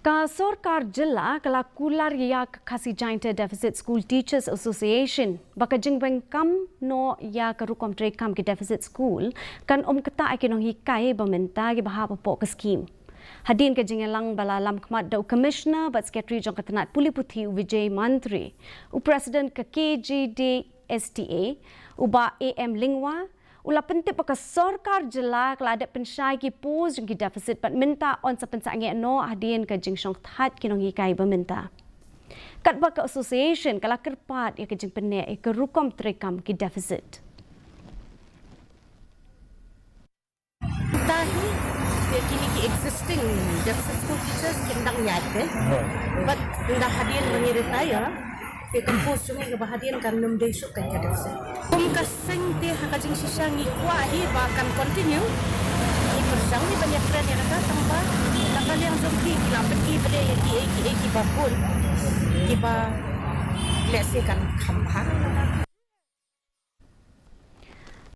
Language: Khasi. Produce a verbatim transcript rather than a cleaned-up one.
Ka sorkar jylla ka la kular ïa ka Khasi Jaintia Deficit School Teachers Association ba ka jingweng kam noh ïa ka rukom treikam ki deficit school kan ym ktah ïa ki nonghikai ba mynta kiba hap hapoh ka skim. Hadien ka jingïalang ba la lamkhmat da u Commissioner bad Secretary jong ka tnat pule puthi u Vijay Mantri, u President ka K J D S T A, u Bah A M Lyngwa, u la pyntip ba ka sorkar jylla ka la dep pynshai ki post jong ki deficit bad mynta yn sa pynsangeh noh hadien ka jingshongthait ki nonghikai ba mynta. Katba ka association ka la kyrpad ïa ka jingpynneh ïa ka rukom treikam ki deficit. Mynta hi, ïa kine ki existing deficit school teachers kin dang ïaid beit. Bad ynda hadien ba ngi retire, ïa ka post jong ngi kaba hadien kan nym dei shuh ka deficit. Kum ka seng te ha ka jingshisha ngi kwah hi ba kan continue. Ngi pyrshang hi ban ïakren ïa kata tang ba na ka liang jong ki ki la pynti pynleh ïa kiei kiei kiba bun kiba lehse kan kham bha.